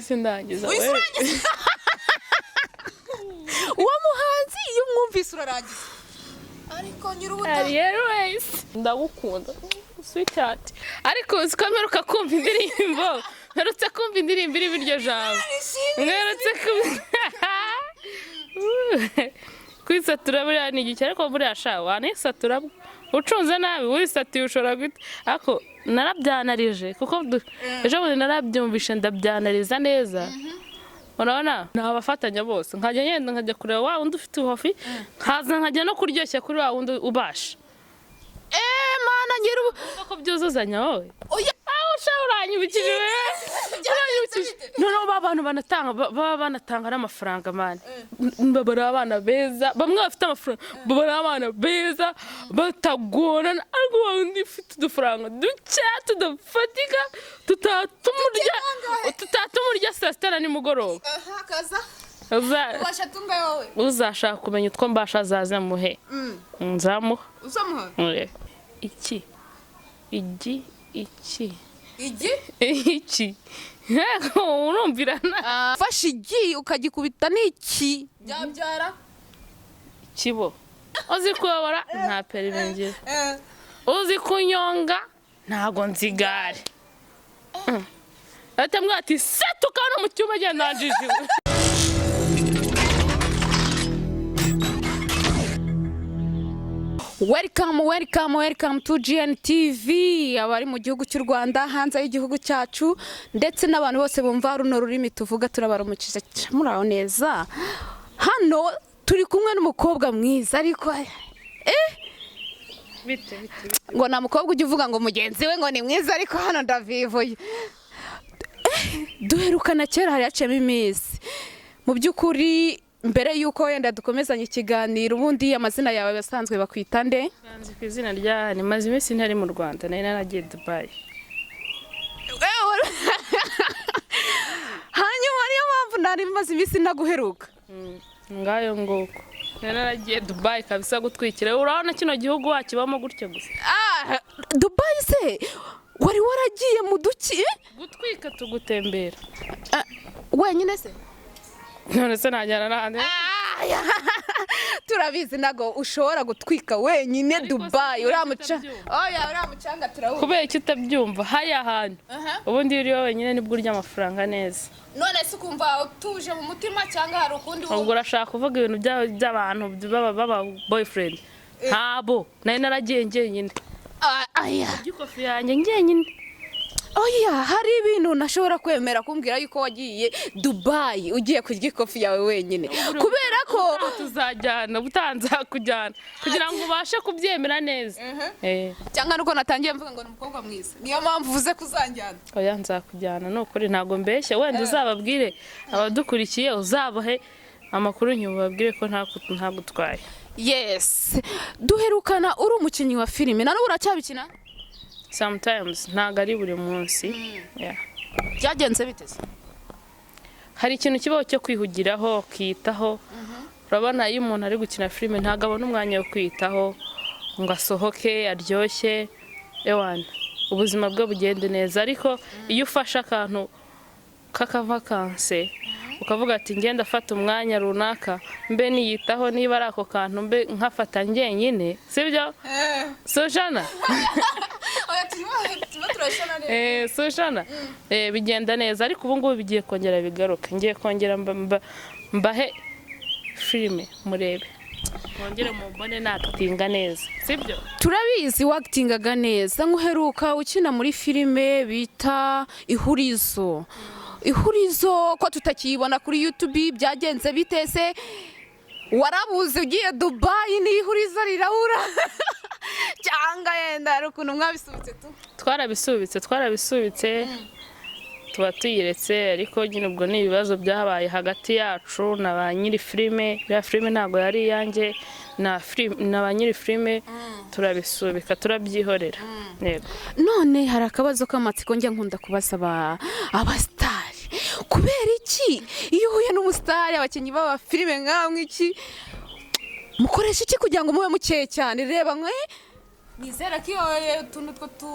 Sindangiza. Uhise We. urangiza. Uwo muhanzi iyo umwumvise urarangiza, ariko nyir'ubutaka. Ariel Wayz, ndagukunda sweetheart, ariko uzi ko mperuka kumva indirimbo, mperutse kumva indirimbo irimo iryo jambo, mperutse kumva kwisatura. Buriya ni igiki? Ariko buriya sha wanisatura ucunze nabi, wisatuye ushobora guhita. Ariko narabyanarije kuko ejo bundi narabyumvishe, ndabyanariza neza. Urabona ni abafatanya bose, nkajya ngenda nkajya kureba wa wundi ufite ubuhofi, nkaza nkajya no kuryoshya kuri wa wundi ubasha. Eee, Mana nyir'ubu! Urumva ko byuzuzanya wowe? Oya. Aho usha, uranyibukije we, uranyibukije. Noneho ba bantu banatanga, baba banatanga n'amafaranga, man, baba ari abana beza. Bamwe bafite amafaranga baba ari abana beza batagorana, ariko wa wundi ufite udufaranga dukeya tudafatika tutatuma urya saa sita na nimugoroba. Aha kaza. Ubasha tunga wowe. Uzashaka kumenya utwo mbasha azaze muhe, nzamuha. Uzamuha? Iki igi iki. Igi? Iki. Yego, urumvirana. Ufashe igi ukagikubita n'iki byabyara? Kibo uzi kuyobora nta permis ngira, uzi kunyonga ntago nzi igare. Ahita ambwira ati: "Setuka hano mu cyumba, genda njijiwe." Welcome, welcome, welcome to GNTV. Abari mu gihugu cy'u Rwanda, hanze y'igihugu cyacu, ndetse n'abantu bose bumva runo rurimi tuvuga, turabaramukije. Muraho neza. Hano turi kumwe n'umukobwa mwiza, ariko Bite bite bite? Ngo nta mukobwa ujya uvuga ngo mugenzi we ngo ni mwiza, ariko hano ndavivuye. Duherukana kera, hari haciyemo iminsi. Mu by'ukuri, mbere y'uko wenda dukomezanya ikiganiro, ubundi amazina yawe asanzwe bakwita nde? Nzi ku izina rya ni maze iminsi ntari mu Rwanda, nari naragiye Dubai. Hanyuma niyo mpamvu nari maze iminsi naguheruka. Ngayo nguko, nari naragiye Dubai kabisa gutwikira. Urabona kino gihugu wakibamo gutyo gusa? Ah, Dubai se wari waragiye mu duki? Gutwika, tugutembera. Ah, wenyine se? None se najyana n'ahandi? Turabizi, ntabwo ushobora gutwika wenyine. Ariko se Dubai kubera uriya muca utabyumva? Oya, uriya mucanga turawuzi. Kubera icyo utabyumva, hariya hantu ubundi iyo uri wenyine nibwo urya amafaranga neza. None se ukumva utuje mu mutima cyangwa hari ukundi? Ubwo urashaka kuvuga ibintu by'abantu baba boyfriend? Ntabo, nari naragiye njyenyine. Ah, aya. Kurya ikofi yanjye njyenyine. Oya, hari ibintu ntashobora kwemera, kumbwira yuko wagiye Dubai ugiye kurya ikofi yawe wenyine, kubera ko Ubutaha tuzajyana, ubutaha nzakujyana kugira ngo ubashe kubyemera neza. Cyangwa nuko natangiye mvuga ngo ni umukobwa mwiza, niyo mpamvu uvuze ko uzanjyana? Oya, nzakujyana, ni ukuri ntabwo mbeshya. Wenda uzababwire abadukurikiye, uzabahe amakuru nyuma, ubabwire ko ntagutwaye. Yes, duherukana uri umukinnyi wa filime, na n'ubu uracyabikina? Sometimes, ntabwo ari buri munsi. Yeah. Byagenze bite se? Hari ikintu kibaho cyo kwihugiraho, ukiyitaho. Urabona iyo umuntu ari gukina filime ntabwo abona umwanya wo kwiyitaho ngo asohoke aryoshye, ewana ubuzima bwe bugende neza. Ariko iyo ufashe akantu k'akavakanse ukavuga ati: "Ngenda afata umwanya runaka mbe niyitaho, niba ari ako kantu mbe nkafata njyenyine," sibyo sojana? Oya, turimo turashona neza. Sojana, bigenda neza. Ariko ubu ngubu bigiye kongera bigaruke, ngiye kongera mbahe filime murebe, mwongere mubone nakitinga neza, sibyo? Turabizi, wakitingaga neza. Nk'uheruka ukina muri filime bita Ihurizo. Ihurizo ko tutakiyibona kuri YouTube, byagenze bite se? Warabuze ugiye Dubai ni Ihurizo rirabura, cyangwa yenda hari ukuntu mwabisubitse tu? Twarabisubitse, twarabisubitse, tuba tuyiretse. Ariko nyine ubwo ni ibibazo byabaye hagati yacu na ba nyiri filime. Iriya filime ntabwo yari iyanjye na ba nyiri filime, turabisubika, turabyihorera. Yego. None hari akabazo k'amatsiko njya nkunda kubaza abasitari: kubera iki iyo uhuye n'umusitari, abakinnyi b'abafilime nkamwe, iki mukoresha iki kugira ngo mube mukeye cyane? Reba mwe. Nizera ko iyo utuntu two tu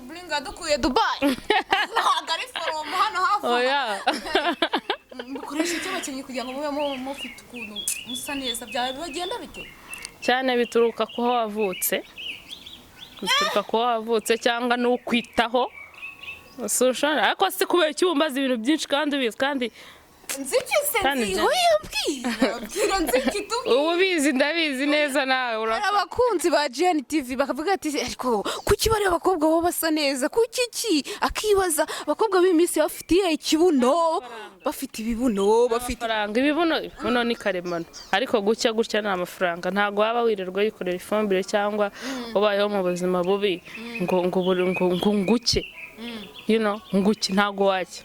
bling dukuye Dubai, ntabwo ari from hano hafi aha. Oya. Mukoresha icyo abakinnyi kugira ngo mube mufite ukuntu musa neza, byaba bigenda bite? Cyane bituruka ku ho wavutse, bituruka ku ho wavutse cyangwa n'ukwitaho. Si ushobora, ariko si kubera icyo umbaza ibintu byinshi kandi ubizi kandi. Nziki se? Kandi Nzi oya, mbwira, mbwira, nziki tubwira. Ubu ubizi, ndabizi neza nawe Hari abakunzi ba GN TV bakavuga ati: "Ariko kuki bariya abakobwa baba basa neza? Kuki iki?" Akibaza abakobwa b'iminsi bafitiye ikibuno, bafite ibibuno, bafite Amafaranga. Ibibuno, ibibuno ni karemano, ariko gutya gutya ni amafaranga. Ntabwo waba wirirwa yikorera ifumbire cyangwa ubayeho mu buzima bubi ngo nguke, nguke, ntabwo wajya.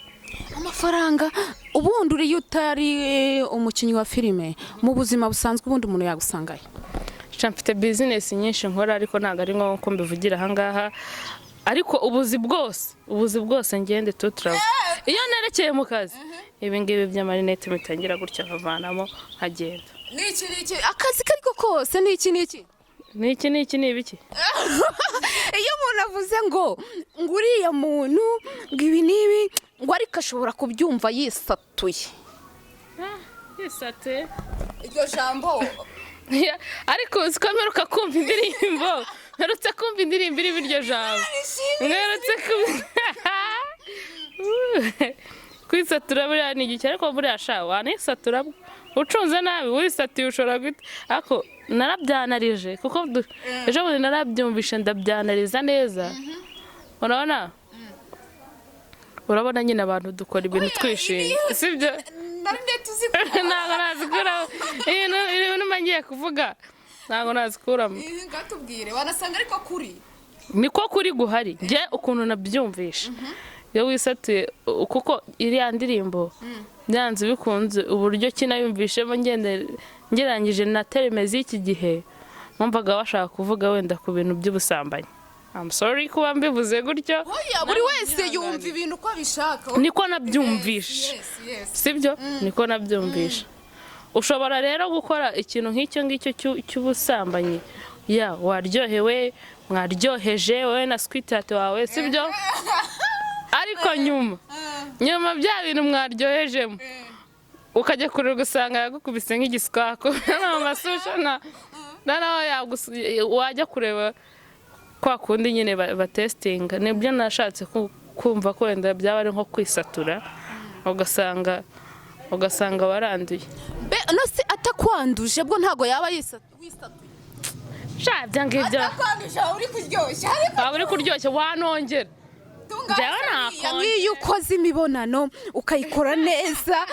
Amafaranga. Ubundi uriyo utari umukinnyi wa filime, mu buzima busanzwe ubundi umuntu yagusangayo? Sha, mfite business nyinshi nkora, ariko ntabwo ari ngombwa ko mbivugira ahangaha. Ariko ubuzi bwose, ubuzi bwose, ngende tuturabo iyo nerekeye mu kazi, ibi ngibi by'amarinete bitangira gutya nkavanamo nkagenda. Niki niki, akazi kariko kose, niki niki? Niki niki ni ibiki? Iyo umuntu avuze ngo uriya muntu ngo ibi n'ibi, ngo ariko ashobora kubyumva yisatuye. Yisatuye? Iryo jambo. Ariko uzi ko mperuka kumva indirimbo, mperutse kumva indirimbo irimo iryo jambo, mperutse kumva kwisatura. Buriya ni igiki? Ariko buriya sha, wanisatura ucunze nabi, wisatuye ushobora guhita. Ariko narabyanarije kuko ejo bundi narabyumvishe, ndabyanariza neza. Urabona nyine abantu dukora ibintu twishimye, sibyo? Nari tuzi. Ntabwo nazikuramo ibintu mba ngiye kuvuga, ntabwo nazikuramo. Ngatubwire, wanasanga ariko kuri. Niko kuri guhari. Njye ukuntu nabyumvishe, iyo wisatuye, kuko iriya ndirimbo byanze bikunze uburyo kinayumvishemo, ngende ngereranyije na terme z'iki gihe, numvaga bashaka kuvuga wenda ku bintu by'ubusambanyi. I'm sorry kuba mbivuze gutyo. Oya, buri wese yumva ibintu uko abishaka. Niko nabyumvishe. Yes. Sibyo, niko nabyumvishe. Ushobora rero gukora ikintu nk'icyo ngicyo cy'ubusambanyi, ya waryohewe, mwaryoheje wowe na sweetheart wawe, sibyo? Ariko nyuma bya bintu mwaryohejemo, ukajya kureba ugasanga yagukubise nk'igiswako amasusha noneho wajya kureba kwa kundi nyine batesitinga. Nibyo nashatse kumva ko wenda byaba ari nko kwisatura, ugasanga waranduye. Be no se atakwanduje bwo ntabwo yaba wisatuye? Sha, ibyo ngibyo. Atakwanduje waba uri kuryoshya, ariko Waba uri kuryoshya, wanongera. Njyewe nakongera. Nk'iyo ukoze imibonano ukayikora neza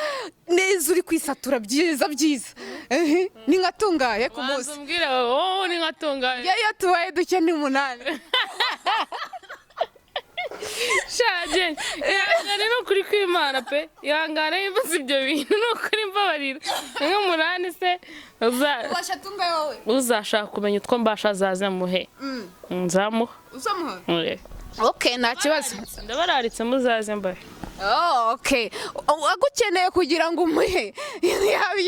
neza, uri kwisatura byiza byiza. Ehe, ni nka tungahe ku Banza munsi? Umbwire wowe, ni nka tungahe? Iyo tubaye duke ni 8. Shaje, ihangane, ni ukuri kw'Imana pe, ihangane yivuze ibyo bintu, ni ukuri mbabarira. Nk'umunani se Ubasha tungahe wowe? Uzashaka kumenya utwo mbasha azaze muhe, nzamuha. Uzamuha? Eh. Okay, nta kibazo. Ndabararitse, muzaze mbahe. Oh, okay. Agukeneye kugira ngo umuhe,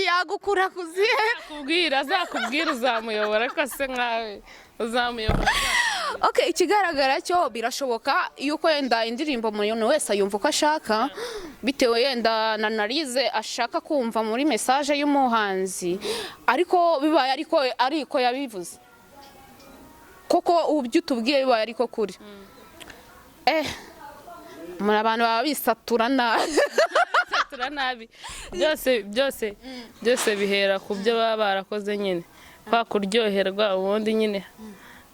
yagukura kuzihe? Kubwira azakubwira, uzamuyobora, ariko se nkawe uzamuyobora? Okay, ikigaragara cyo birashoboka yuko yenda indirimbo umuntu wese ayumva uko ashaka, bitewe yenda na analyse ashaka kumva muri message y'umuhanzi. Ariko bibaye ariko yabivuze koko, ubu utubwiye bibaye ariko kuri muri abantu baba bisatura nabi. Bisatura nabi. Byose byose byose bihera ku byo baba barakoze nyine, kwa kuryoherwa ubundi nyine.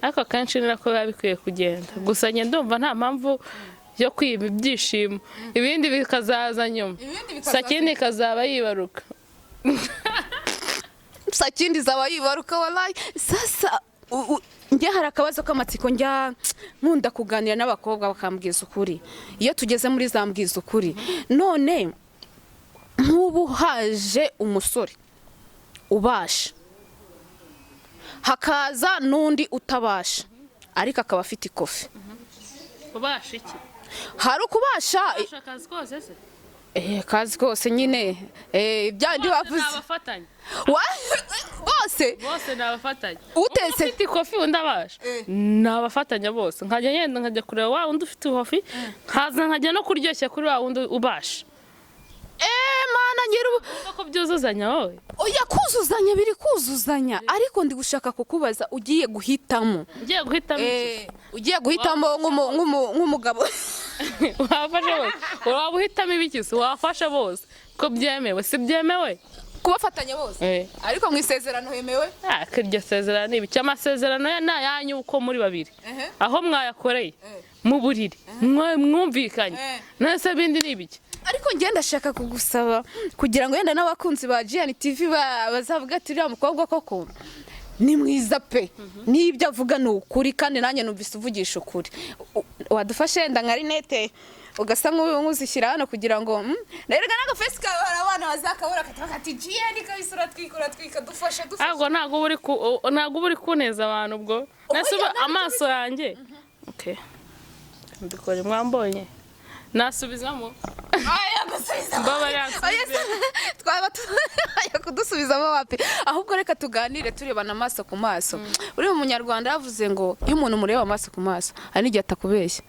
Ariko akenshi ni nako biba bikwiye kugenda. Gusa njye ndumva nta mpamvu yo kwiba ibyishimo, ibindi bikazaza nyuma. Ibindi bikazaza. Sakindi ikazaba yibaruka. Sakindi zaba yibaruka, wallahi. Sasa njye hari akabazo k'amatsiko njya nkunda kuganira n'abakobwa bakambwiza ukuri iyo tugeze muri za mbwiza ukuri. None nk'ubu haje umusore ubasha, hakaza n'undi utabasha ariko akaba afite ikofi. Ubasha iki? Hari ukubasha. Ubasha akazi kose se? Kazi kose nyine, bya bindi bavuze. Abafatanya. Bose. se? Bose ni abafatanya. Utetse? Umwe ufite ikofi, undi abasha, ni abafatanya bose. Nkajya ngenda nkajya kureba wa wundi ufite ikofi, nkaza nkajya no kuryoshya kuri wa wundi ubasha. Eh, mana ngira ubu. Urumva ko byuzuzanya wowe. Oya, kuzuzanya biri kuzuzanya, ariko ndi gushaka kukubaza, ugiye guhitamo. Ugiye guhitamo iki? Ugiye guhitamo nk'umugabo. Wafasha bose, waba uhitamo ibiki se? Wafasha bose ko byemewe, si byemewe? Kubafatanya bose? Eh. Ariko mu isezerano hemewe? Ah, ko iryo sezerano ni ibiki? Amasezerano ya ni ayanyu uko muri babiri, aho mwayakoreye mu buriri, mwumvikanye. None bindi ni ibiki? Ariko njye ndashaka kugusaba kugira ngo wenda n'abakunzi ba GN TV bazavuga ati: "Uriya mukobwa koko ni mwiza pe, n'ibyo avuga ni ukuri, kandi nanjye numvise uvugisha ukuri." Wadufashe wenda nka rinete, ugasa nk'uzishyira hano kugira ngo reka n'agafesi kawe hari abana bazakabura katavuga ati: "GN kabisa uratwika, uratwika, dufashe, dufashe." Ntabwo ntabwo uba uri kuneza abantu ubwo. Nese ubu ntabwo. Amaso yanjye, okay, mbikore mwambonye, nasubizamo. Aya, gusubiza. Mbabarira, Oya, twaba aya, kudusubizamo wapi? Ahubwo reka tuganire turebana amaso ku maso. Uriya munyarwanda yavuze ngo iyo umuntu umureba amaso ku maso, hari n'igihe atakubeshya.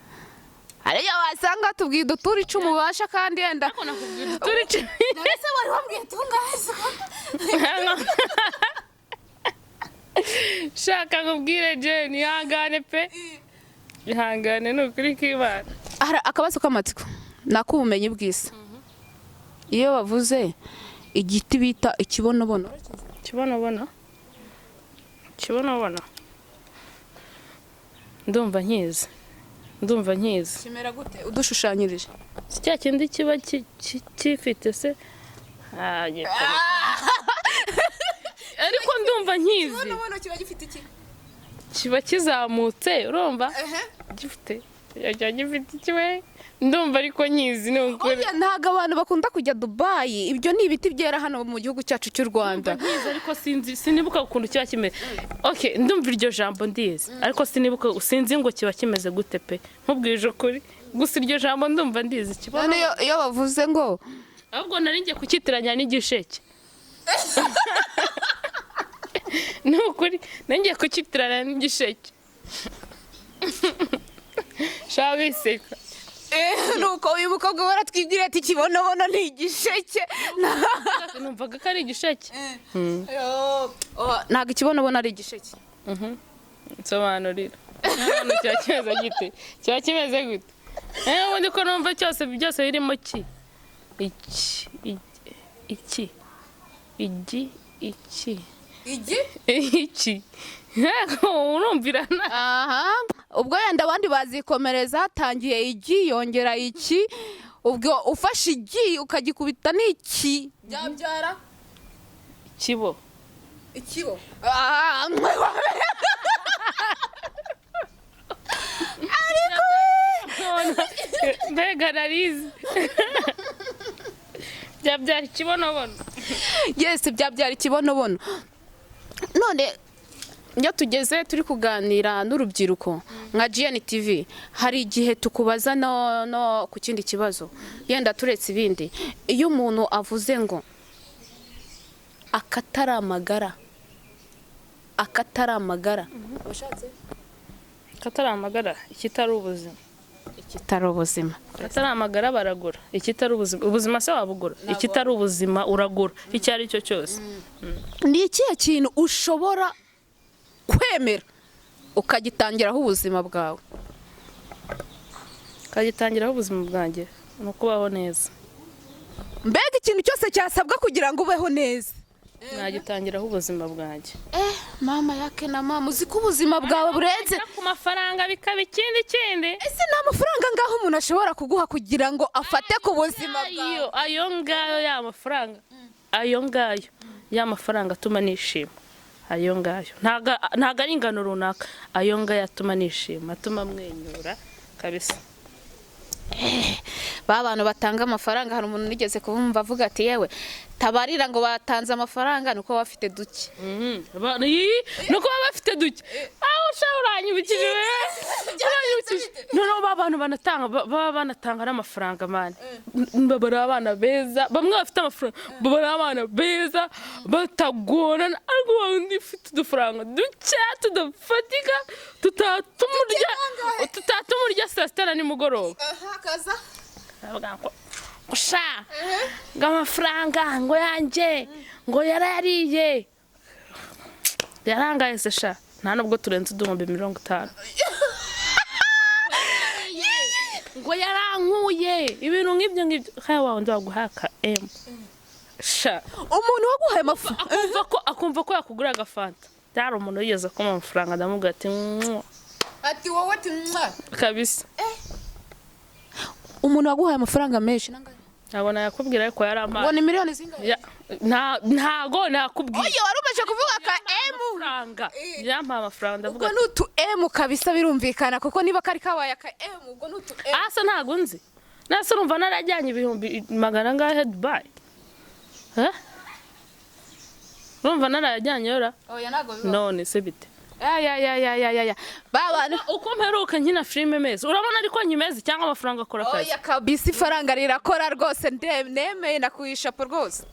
Hari igihe wasanga tubwiye udutura 10 ubasha kandi yenda Ariko nakubwira turi 10. None wari wambwiye tungahe? Shaka nkubwire Jane, ihangane pe, ihangane, ni ukuri k'Imana. Hari akabazo k'amatsiko ni ak'ubumenyi bw'isi. Iyo bavuze igiti bita ikibonobono? Kibonobono, kibonobono, ndumva nkizi, ndumva nkizi. Kimera gute udushushanyirije? Si cya kindi kiba gifite se? Ah, ariko ndumva nkizi. Ikibonobono kiba gifite iki? Kiba kizamutse, urumva gifite, kiba gifite iki we? Ndumva ariko nkizi, ni ukuri. Oya, ntabwo abantu bakunda kujya Dubayi, ibyo ni ibiti byera hano mu gihugu cyacu cy'u Rwanda. Nkizi ariko sinzi, sinibuka ukuntu kiba kimeze. Okay, ndumva iryo jambo ndizi, ariko sinibuka, sinzi ngo kiba kimeze gute pe, nkubwije ukuri. Gusa iryo jambo ndumva ndizi, kiba None iyo bavuze ngo Ahubwo nari ngiye kucyitiranya n'igisheke, ni ukuri nari ngiye kucyitiranya n'igisheke. Shaka wiseka. Nuko uyu mukobwa baratwibwira ati ikibonobono ni igisheke. Numvaga ko ari igisheke. Oh, ntabwo ikibonobono ari igisheke. Nsobanurira hano, kiba kimeze gite? Kiba kimeze gute? Ubundi ko numva cyose byose birimo ki, iki, iki, igi, iki. Igi. Iki. Yego, urumvirana. Aha, ubwo yenda abandi bazikomereza, hatangiye igi yongera iki, ubwo ufashe igi ukagikubita n'iki byabyara? Kibo. Ikibo. Mbega narizi byabyara ikibonobono. Yes, byabyara ikibonobono. None iyo tugeze turi kuganira n'urubyiruko nka GN TV, hari igihe tukubaza no ku kindi kibazo yenda turetse ibindi. Iyo umuntu avuze ngo akatari amagara, akatari amagara, ushatse Katari amagara, ikitari ubuzima. Ikitari ubuzima. Akatari amagara baragura, ikitari ubuzima, ubuzima se wabugura? Ikitari ubuzima uragura icyo ari cyo cyose. Ni ikihe kintu ushobora kwemera ukagitangiraho ubuzima bwawe? Ukagitangiraho ubuzima bwanjye ni ukubaho neza. Mbega ikintu cyose cyasabwa kugira ngo ubeho neza? Nagitangiraho ubuzima bwanjye. Eh, mama yake na mama, uzi ko ubuzima bwawe burenze ku mafaranga bikaba ikindi kindi. Ese ni amafaranga ngaho umuntu ashobora kuguha kugira ngo afate ku buzima bwawe? Ayo ngayo ya mafaranga, ayo ngayo ya mafaranga atuma nishima, ayo ngayo ntago ari ingano runaka, ayo ngayo atuma nishima, atuma mwenyura kabisa. Ba bantu batanga amafaranga, hari umuntu nigeze kubumva avuga ati: "Yewe, tabarira ngo batanze amafaranga nuko baba bafite duke." Nuko baba bafite duke aho. Sha, uranyibukije we, uranyibukije. Noneho ba bantu banatanga, baba banatanga n'amafaranga, man, baba ari abana beza. Bamwe bafite amafaranga baba ari abana beza batagorana, ariko wa wundi ufite udufaranga duke tudafatika tutatuma urya saa sita na nimugoroba, Akaza. aravuga ngo sha, ngo amafaranga ngo yanjye ngo yarayariye, yarangaye se. Sha, nta nubwo turenze 50,000, ngo yarankuye, ibintu nk'ibyo ngibyo. Nk'aya wa wundi waguhaye aka emu, sha. Umuntu waguhaye amafaranga. Akumva ko yakugura agafanta. Byari umuntu wigeze kumpa amafaranga, ndamubwira ati "Mwah." Ati wowe, ati mwa. Kabisa. Umuntu waguhaye amafaranga menshi nangahe? Ntabwo nayakubwira, ariko yarampaye. Ngo ni miliyoni zingahe? Ntago nakubwira. Oya, wari umaze kuvuga ka emu. Amafaranga, yampaye amafaranga, ndavuga. Ubwo ni utu emu kabisa, birumvikana, kuko niba kari kabaye aka emu, ubwo ni utu emu. Asa ntago nzi nase, urumva narajyanye ibihumbi magana angahe Dubai? Eh? Urumva narayajyanye yora? Oya, ntabwo bibaho. None se bite? Ya ya ya ya ya ya, ba bantu. Uko mperuka nkina filime meze, urabona ariko nkimeze cyangwa amafaranga akora akazi? Oya kabisa, ifaranga rirakora rwose, nemeye nakuyishapo rwose.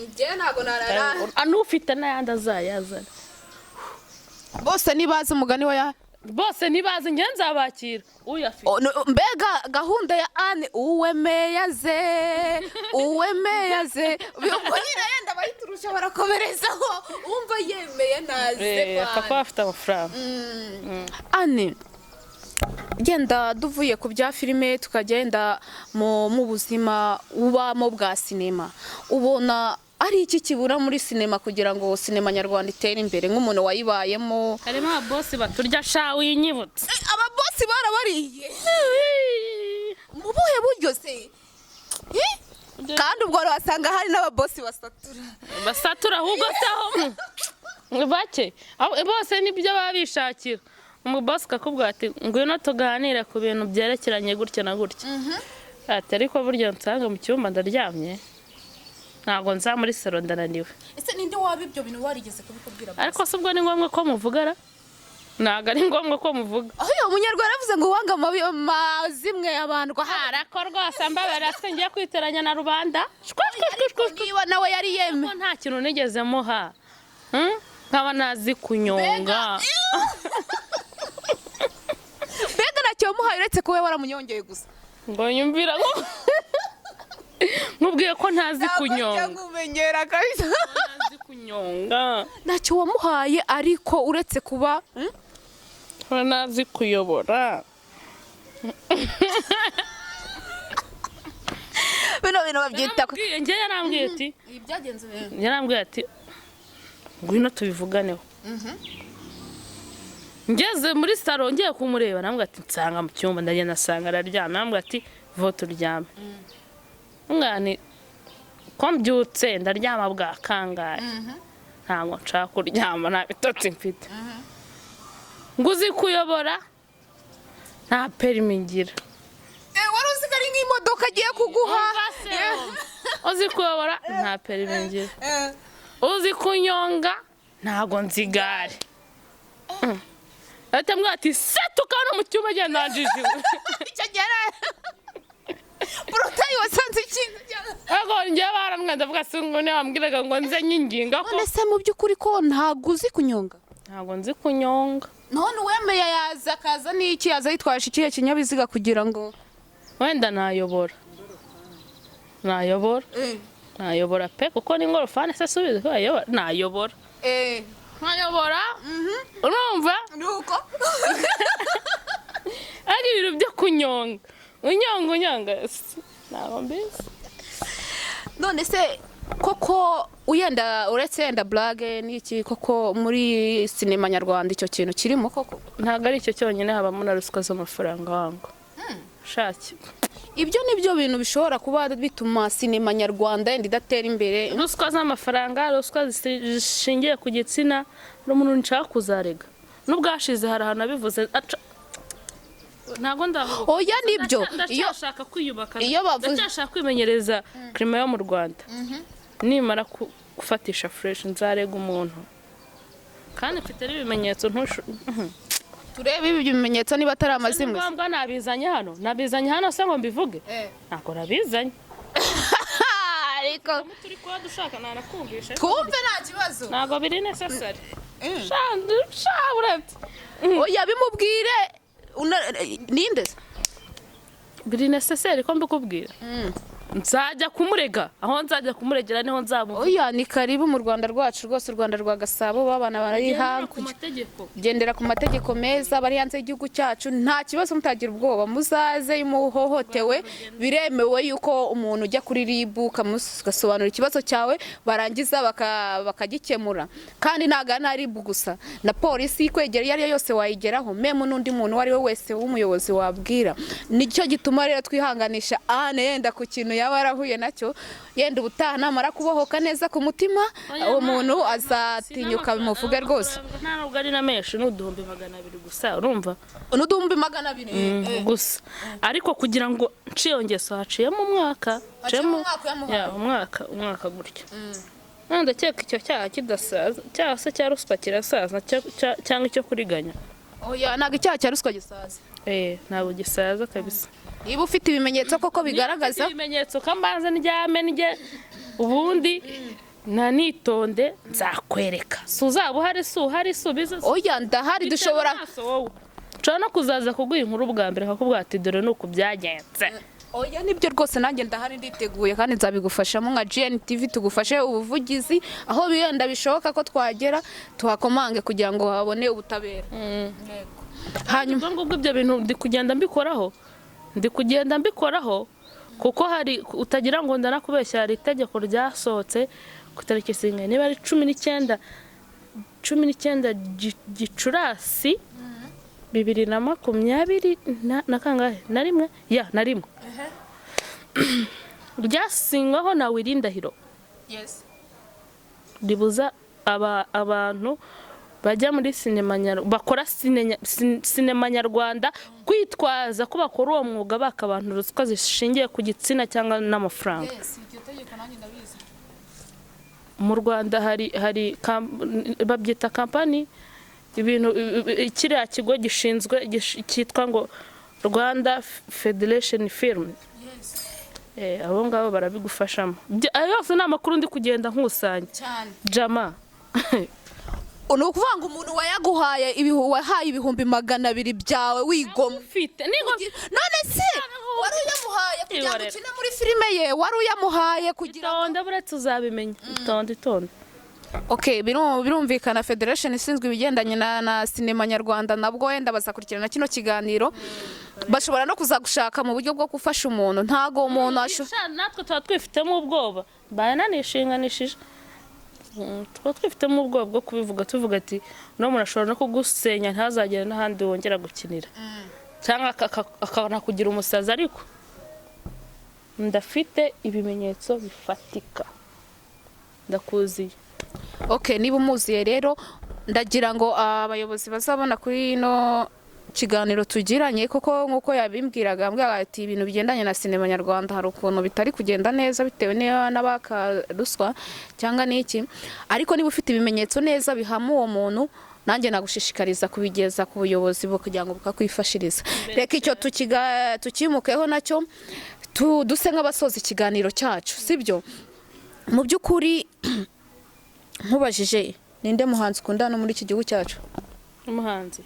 Njyewe ntabwo narara. Ah, n'ufite n'ayandi azayazana. Bose nibazi umugani wa ya. Bose ntibazi, njye nzabakira uyafite. Oh, no, mbega gahunda ya ane, uwemeyaze, uwemeyaze, ubwo nyine yenda bayiturusha barakomerezaho, wumva yemeye naze. Apfa kuba afite amafaranga. Ane, genda, duvuye ku bya filime tukagenda mu buzima ubamo bwa sinema, ubona ari iki kibura muri sinema kugira ngo sinema nyarwanda itere imbere, nk'umuntu wayibayemo? Harimo ababosi baturya, sha, winyibutse. Ababosi barabariye mu buhe buryo se? Eh? Kandi ubwo wasanga hari n'ababosi basatura. Basatura ahubwo se aho bake. Bose nibyo baba bishakira. Umubosi akakubwira ati ngwino tuganire ku bintu byerekeranye gutya na gutya, ati ariko burya nsanga mu cyumba ndaryamye, ntabwo nza muri salo, ndananiwe. Ese ninde waba ibyo bintu warigeze kubikubwira? Ariko se ubwo ni ngombwa ko muvugara? Ntabwo ari ngombwa ko muvuga. Aho uyu munyarwanda yavuze ngo uwanga amabi mazimwe abandwa. Harako rwose, mbabara se ngiye kwiteranya na rubanda? Shwa, shwa, shwa, shwa, shwa. Niba nawe yari yeme. Ko nta kintu nigeze muha. Hmm? Nkaba nazi kunyonga. Mbega ntacyo wamuhaye uretse kuba waramunyongeye gusa? Ngo nyumvira ngo nkubwiye ko ntazi kunyonga. Nkumenyera kabisa. Ntazi kunyonga. Ntacyo wamuhaye ariko uretse kuba Nkaba ntazi kuyobora. Bino bintu babyita Yarambwiye, njye yarambwiye ati Byagenze. Yarambwiye ati ngwino tubivuganeho. Ngeze muri salo ngiye kumureba, arambwira ati nsanga mu cyumba. Ndagenda asanga araryamye, arambwira ati vo turyame. Umwana ko mbyutse ndaryama bwa kangahe, ntabwo nshaka kuryama, nta bitotsi mfite. Ngo uzi kuyobora? Nta perimi ngira. Wari uzi ko ari nk'imodoka agiye kuguha. Umva se, uzi kuyobora? Nta perimi ngira. Uzi kunyonga? Ntabwo nzi igare. Ahita ambwira ati se tukabona mu cyumba, agenda nanjijiwe. Icyo gihe porotayi wasanze ikintu. Ariko njyewe baramwe, ndavuga se ngo niba wambwiraga ngo nze nyinginga ko None se mu by'ukuri ko ntabwo uzi kunyonga? Ntabwo nzi kunyonga. None uwemeye yaza akaza n'iki, yaza yitwaje ikihe kinyabiziga kugira ngo Wenda nayobora, nayobora, nayobora pe, kuko n'ingorofani se subiza ko yayobora? Nayobora, nkayobora, urumva? Nuko. Ariko ibintu byo kunyonga, unyonga, unyonga, ntabwo mbizi. None se koko uyenda, uretse yenda blague n'iki, koko muri sinema nyarwanda icyo kintu kirimo koko? Ntabwo ari icyo cyonyine, habamo na ruswa z'amafaranga wangu shaki. Ibyo ni byo bintu bishobora kuba bituma sinema nyarwanda yenda idatera imbere? Ruswa z'amafaranga, ruswa zishingiye ku gitsina. Hari umuntu nshaka kuzarega, n'ubwashize hari ahantu nabivuze ntabwo ndavuga. Oya, nibyo iyo Ndacyashaka kwiyubaka. Iyo bavuze- Ndacyashaka kwimenyereza climat yo mu Rwanda. Nimara gufatisha fresh nzarega umuntu. Kandi mfite n'ibimenyetso, ntushu. Turebe ibi bimenyetso niba atari Ni amazimwe. ngombwa nabizanye hano? Nabizanye hano se ngo mbivuge? Ntabwo nabizanye. Ariko Turi kuba dushaka nanakumvisha. Twumve, nta kibazo. Ntabwo biri necessary. Sha sha, uretse. Oya, bimubwire. Ninde se? Biri necessary ko mbikubwira? Nzajya kumurega, aho nzajya kumuregera niho nzamuha. Oya, ni karibu mu Rwanda rwacu rwose, u Rwanda rwa Gasabo, babana bari Gendera ku hakurya. mategeko. Gendera ku mategeko meza. Bari hanze y'igihugu cyacu, nta kibazo, mutagira ubwoba, muzaze. Iyo umuhohotewe, biremewe yuko umuntu ujya kuri RIB ugasobanura ikibazo cyawe, barangiza bakagikemura. Kandi ntabwo ari na RIB gusa, na polisi ikwegera iyo ari yo yose wayigeraho, même n'undi muntu uwo ari we wese w'umuyobozi wabwira. Nicyo gituma rero twihanganisha Anne yenda ku kintu yaba yarahuye nacyo. Yenda ubutaha namara kubohoka neza ku mutima, Oya, uwo muntu azatinyuka bimuvuge rwose. Nta nubwo ari na menshi, ni 200,000 gusa, urumva? N'200,000. Gusa ariko kugira ngo nciyo ngeso, haciyemo umwaka. Haciyemo umwaka uyamuhaye? Ya, umwaka, umwaka gutyo. Ndakeka icyo cyaha kidasaza, cyaha se cya ruswa kirasaza, cyangwa icyo kuriganya? Oya, ntabwo icyaha cya ruswa gisaza. Eh, ntabwo gisaza kabisa. Niba ufite ibimenyetso koko bigaragaza. Niba mfite ibimenyetso, ko mbanze ndyame ndye, ubundi nanitonde, nzakwereka. Si uzaba uhari? Si uhari? Si ubizi? Oya, ndahari, dushobora. Wowe nshobora no kuzaza kuguha inkuru bwa mbere, akakubwira ati: "Dore ni uku byagenze." Oya, nibyo rwose, nanjye ndahari, nditeguye kandi nzabigufashamo nka GNTV, tugufashe ubuvugizi aho wenda bishoboka ko twagera tuhakomange kugira ngo habone ubutabera. Hanyuma Ubwo ngubwo ibyo bintu ndi kugenda mbikoraho, ndi kugenda mbikoraho, kuko hari, utagira ngo ndanakubeshya, hari itegeko ryasohotse ku itariki zingahe, niba ari 19, 19 Gicurasi 2020 na kangahe, na rimwe, ya na rimwe, ryasinyweho na Willy Ndahiro, ribuza abantu bajya muri sinema bakora sinema nyarwanda kwitwaza ko bakora uwo mwuga baka abantu ruswa zishingiye ku gitsina cyangwa n'amafaranga. Mu Rwanda hari babyita kampani, ibintu kiriya kigo gishinzwe cyitwa ngo Rwanda Federation Film. Abo ngabo barabigufashamo. Ayo yose ni amakuru ndi kugenda nkusanya. Cyane. Jama. Ni ukuvuga ngo umuntu wayaguhaye, wahaye 200,000 byawe wigomwa. Ufite nigo. None se wari uyamuhaye kugira ngo Ihorere. ukine muri filime ye? Wari uyamuhaye kugira ngo Itonde, buretse uzabimenya, itonde, itonde. Okay, birumvikana federation ishinzwe ibigendanye na sinema nyarwanda nabwo wenda bazakurikirana kino kiganiro, bashobora no kuzagushaka mu buryo bwo gufasha umuntu. Ntago umuntu Sha, natwe tuba twifitemo ubwoba, mbaye nanishinganishije. Tuba twifitemo ubwoba bwo kubivuga, tuvuga ati uno muntu ashobora no kugusenya ntazagere n'ahandi wongera gukinira, cyangwa akanakugira umusazi. Ariko ndafite ibimenyetso bifatika, ndakuziye. Okay, niba umuziye rero, ndagira ngo abayobozi bazabona kuri ino kiganiro tugiranye, kuko nk'uko yabimbwiraga, ambwira ati ibintu bigendanye na sinema nyarwanda hari ukuntu bitari kugenda neza bitewe n'iyo n'abaka ruswa cyangwa n'iki. Ariko niba ufite ibimenyetso neza bihama uwo muntu, nanjye nagushishikariza kubigeza ku buyobozi kugira ngo bukakwifashiriza. Reka icyo tukimukeho nacyo, duse nk'abasoza ikiganiro cyacu, sibyo? Mu by'ukuri nkubajije, ninde muhanzi ukunda hano muri iki gihugu cyacu? Umuhanzi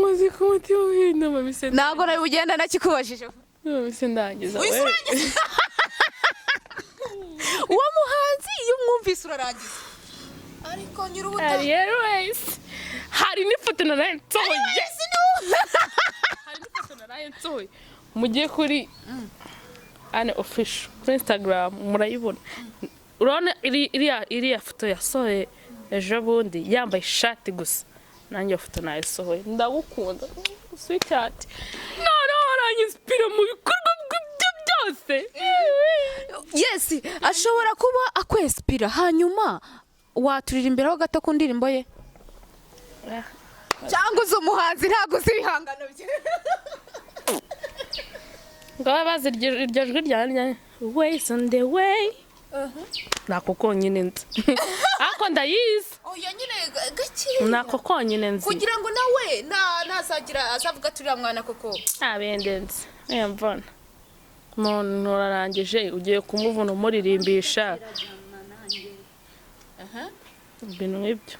maze ku mutima w'inama mise. Ntabwo nawe ugenda nakikubajije. Mise ndangiza. Wahise We. urangiza. Uwo muhanzi iyo umwumvise urarangiza, ariko nyir'ubutaka. Ariel Wayz. Hari n'ifoto naraye nsohoye, hari n'ifoto naraye nsohoye, mugiye kuri Anne Official kuri Instagram murayibona. Urabona iriya foto yasohoye ejo bundi yambaye ishati gusa, nanjye iyo foto nayisohoye. Ndagukunda sweetheart, noneho aranyinspira mu bikorwa bye byose. Yes, ashobora kuba akwinspira. Hanyuma waturirimbiraho gato ku ndirimbo ye, cyangwa uzi umuhanzi ntabwo uzi ibihangano bye? Ngo babe bazi iryo jwi rya ways on the way, nako konyine nzi. Ariko Ariko ndayizi. Oya nyine, gakeya. Nako konyine nzi. Kugira ngo nawe nazagira azavuga ati: "Uriya mwana koko." Nta bindi nzi. Niyo mvana umuntu urarangije, ugiye kumuvuna umuririmbisha ibintu nk'ibyo.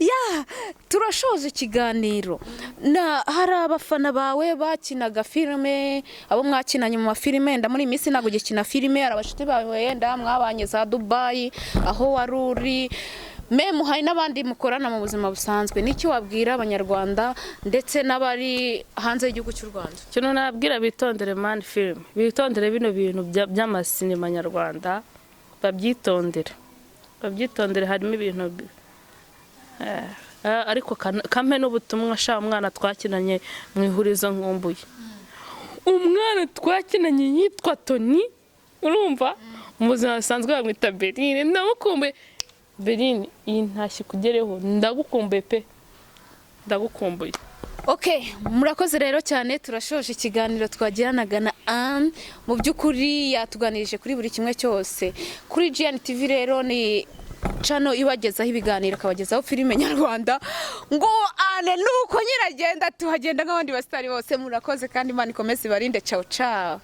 Ya, turashoje ikiganiro. Na hari abafana bawe bakinaga filime, abo mwakinanye mu mafilime, wenda muri iyi minsi ntabwo ugikina filime, hari abashuti bawe wenda mwabanye za Dubayi aho wari uri, memu hari n'abandi mukorana mu buzima busanzwe. N'icyo wabwira Abanyarwanda ndetse n'abari hanze y'igihugu cy'u Rwanda? Ikintu nabwira, bitondere man filime, bitondere bino bintu by'amasinema nyarwanda, babyitondere, babyitondere. Harimo ibintu ariko kampe n'ubutumwa sha. Umwana twakinanye mu Ihurizo, nkumbuye umwana twakinanye yitwa Toni, urumva mu buzima busanzwe bamwita Berine. Ndamukumbuye Berine, iyi ntashyo ikugereho, ndagukumbuye pe, ndagukumbuye. Ok, murakoze rero cyane. Turashoje ikiganiro twagiranaga na Anne. Mu by'ukuri yatuganirije kuri buri kimwe cyose. Kuri GN TV rero ni channel ibagezaho ibiganiro, akabagezaho filime nyarwanda. Ngo Anne nuko nyiragenda, tuhagenda nk'abandi basitari bose. Murakoze kandi Imana ikomeze ibarinde. Ciao ciao.